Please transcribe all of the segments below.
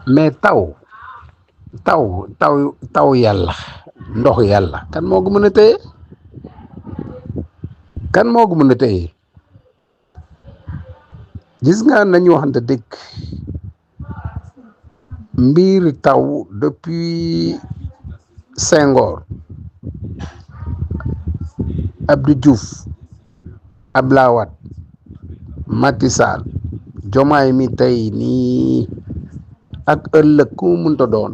mais taw yàlla ndox yàlla kan moo ko mën a téye kan moo ko mën a téye gis nga nañu waxante dëgg mbir taw depuis Senghor Abdou Diouf Abdoulaye Wade Macky Sall Diomaye mi tey nii ak ëllëg ku mu mënta doon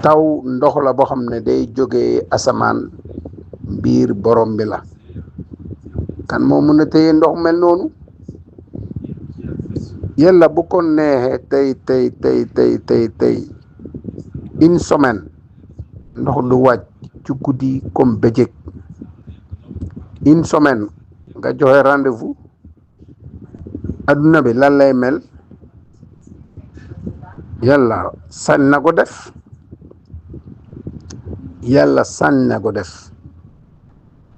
taw ndox la boo xam ne day jógee asamaan biir borom bi la kan moo mën a téye ndox mel noonu yàlla bu ko neexee tey une semaine ndox du wàcc ci guddi comme bëccëg une semaine nga joxe rendez-vous adduna bi lan lay mel yàlla sañ na ko def yàlla sañ na ko def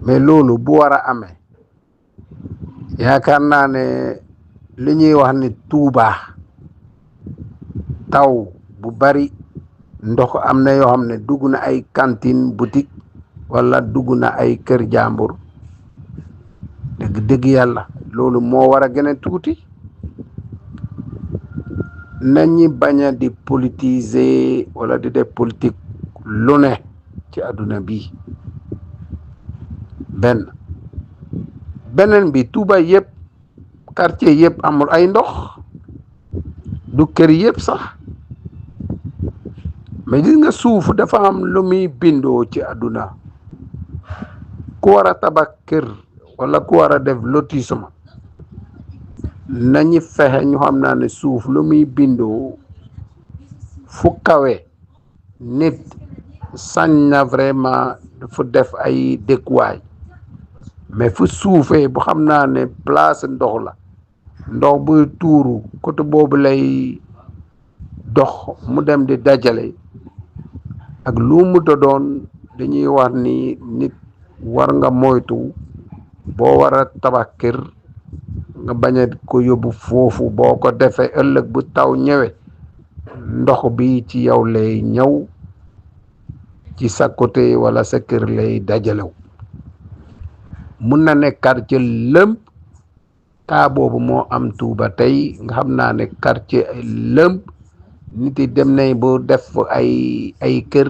mais loolu bu war a amee yaakaar naa ne li ñuy wax ni Tuuba taw bu bari ndox am na yoo xam ne dugg na ay cantine boutique wala dugg na ay kër jàmbur dëgg yàlla loolu moo war a gën a tuuti nañi bañ a di politiser wala di def politique lu ne ci àdduna bi beneen bi Tuuba yëpp quartier yëpp amul ay ndox du kër yëpp sax mais gis nga suuf dafa am lu muy bindoo ci àdduna ku war a tabax kër wala ku war a def lotissement nañu fexe ñu xam naa ne suuf lu muy bindoo fu kawe nit sañ na vraiment fu def ay dëkkuwaay mais fu suufee bu xam naa ne place ndox la ndox buy tuuru côté boobu lay dox mu dem di dajale ak lu mu doon dañuy wax ni nit war nga moytu boo war a tabax kër nga bañ a ko yóbbu foofu boo ko defee ëllëg bu taw ñëwee ndox bi ci yow lay ñëw ci sa côté wala sa kër lay dajalew mun na ne quartier lëmp kaa boobu moo am Tuuba tey nga xam naa ne quartier lëmp nit yi dem nañ bu def ay kër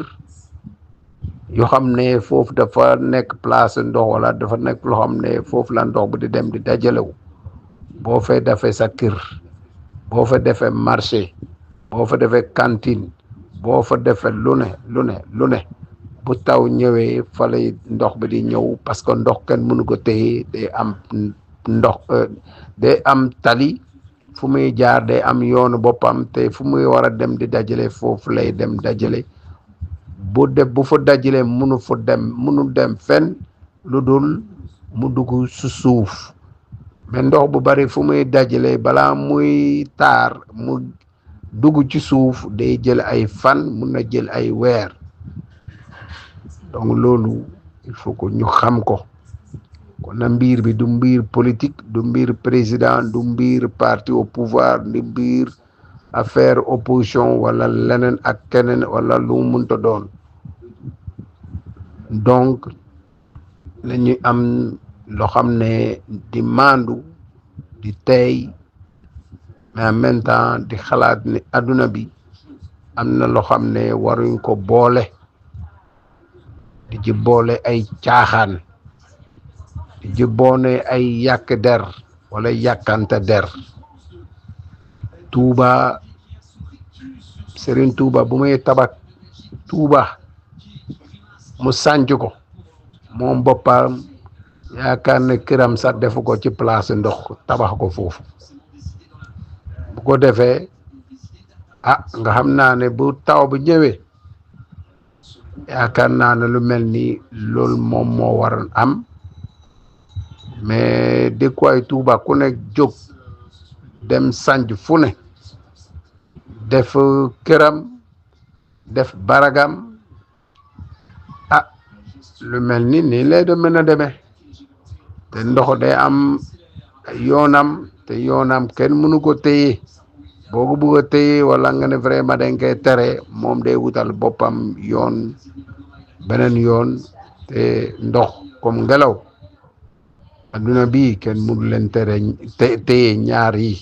yoo xam ne foofu dafa nekk place ndox wala dafa nekk loo xam ne foofu la ndox bu di dem di dajalewu boo fay defee sa kër boo fa defee marché boo fa defee cantine boo fa defee lu ne bu taw ñëwee fa lay ndox bi di ñëw parce que ndox kenn mënu ko téye day am ndox day am tali fu muy jaar day am yoonu boppam te fu muy war a dem di dajale foofu lay dem dajale bu fa dajale mënu dem fenn lu dul mu dugg su suuf mais ndox bu bari fu muy dajale balaa muy taar mu dugg ci suuf day jël ay fan mun na jël ay weer donc loolu il faut que ñu xam ko kon na mbir bi du mbir politique du mbir président du mbir parti au pouvoir du mbir affaire opposition wala leneen ak keneen wala lu munta doon donc lañuy am loo xam ne di maandu di tey mais en même temps di xalaat ni adduna bi am na loo xam ne waruñ ko boole di ci boole ay caaxaan di ci boole ay yàq der wala yàkkante der Tuuba Serigne Touba bu muy tabax Touba mu sànc ko moom boppam yaakaar ne këram sax defu ko ci place ndox tabax ko foofu bu ko defee nga xam naa ne bu taw bi ñëwee yaakaar naa ne lu mel ni loolu moom moo waroon am mais dëkkuwaay Touba ku ne jóg dem sànc fu ne def këram def baragam lu mel ni nii lay do mën a demee te ndox day am yoonam te yoonam kenn mënu ko téye boo ko bëgg a téye wala nga ne vraiment dañ koy tere moom day wutal boppam yoon beneen yoon te ndox comme ngelaw adduna bi kenn mënu leen tere téye ñaar yi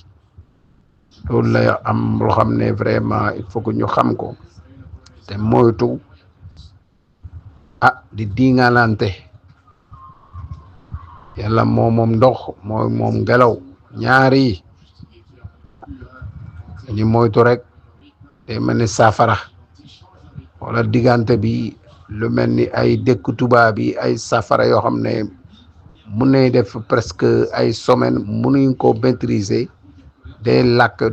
loolu la am loo xam ne vraiment il faut que ñu xam ko te moytu di diŋalante yàlla moom ndox moom ngelaw ñaar yi ñu moytu rek day mel ni saafara wala diggante bi lu mel ni ay dëkk tubaab yi ay safara yoo xam ne mun nañ def presque ay semaine munuñ ko maîtriser day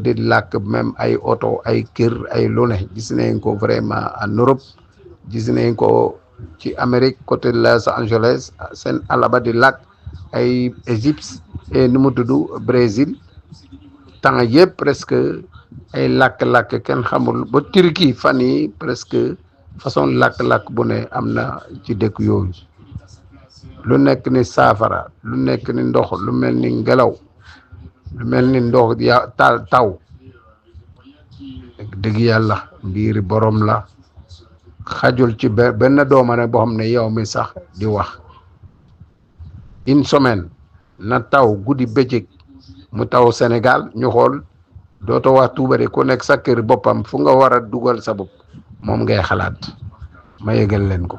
di làkk même ay oto ay kër ay lu ne gis nañ ko vraiment en Europe gis nañ ko ci Amérique côté Los Angeles seen alaba di làkk ay Égypte et nu mu tudd Brésil temps yëpp presque ay làkk-làkk kenn xamul ba Turquie fan yi presque façon làkk-làkk bu ne am na ci dëkk yooyu lu nekk ni saafara lu nekk ni ndox lu mel ni ngelaw lu mel ni ndox taw dëgg yàlla mbiri borom la xajul ci benn doomane boo xam ne yow mi sax di wax une semaine na taw guddi bëccëg mu taw Sénégal ñu xool dootoo wax Touba de ku nekk sa kër boppam fu nga war a dugal sa bopp moom ngay xalaat ma yëgal leen ko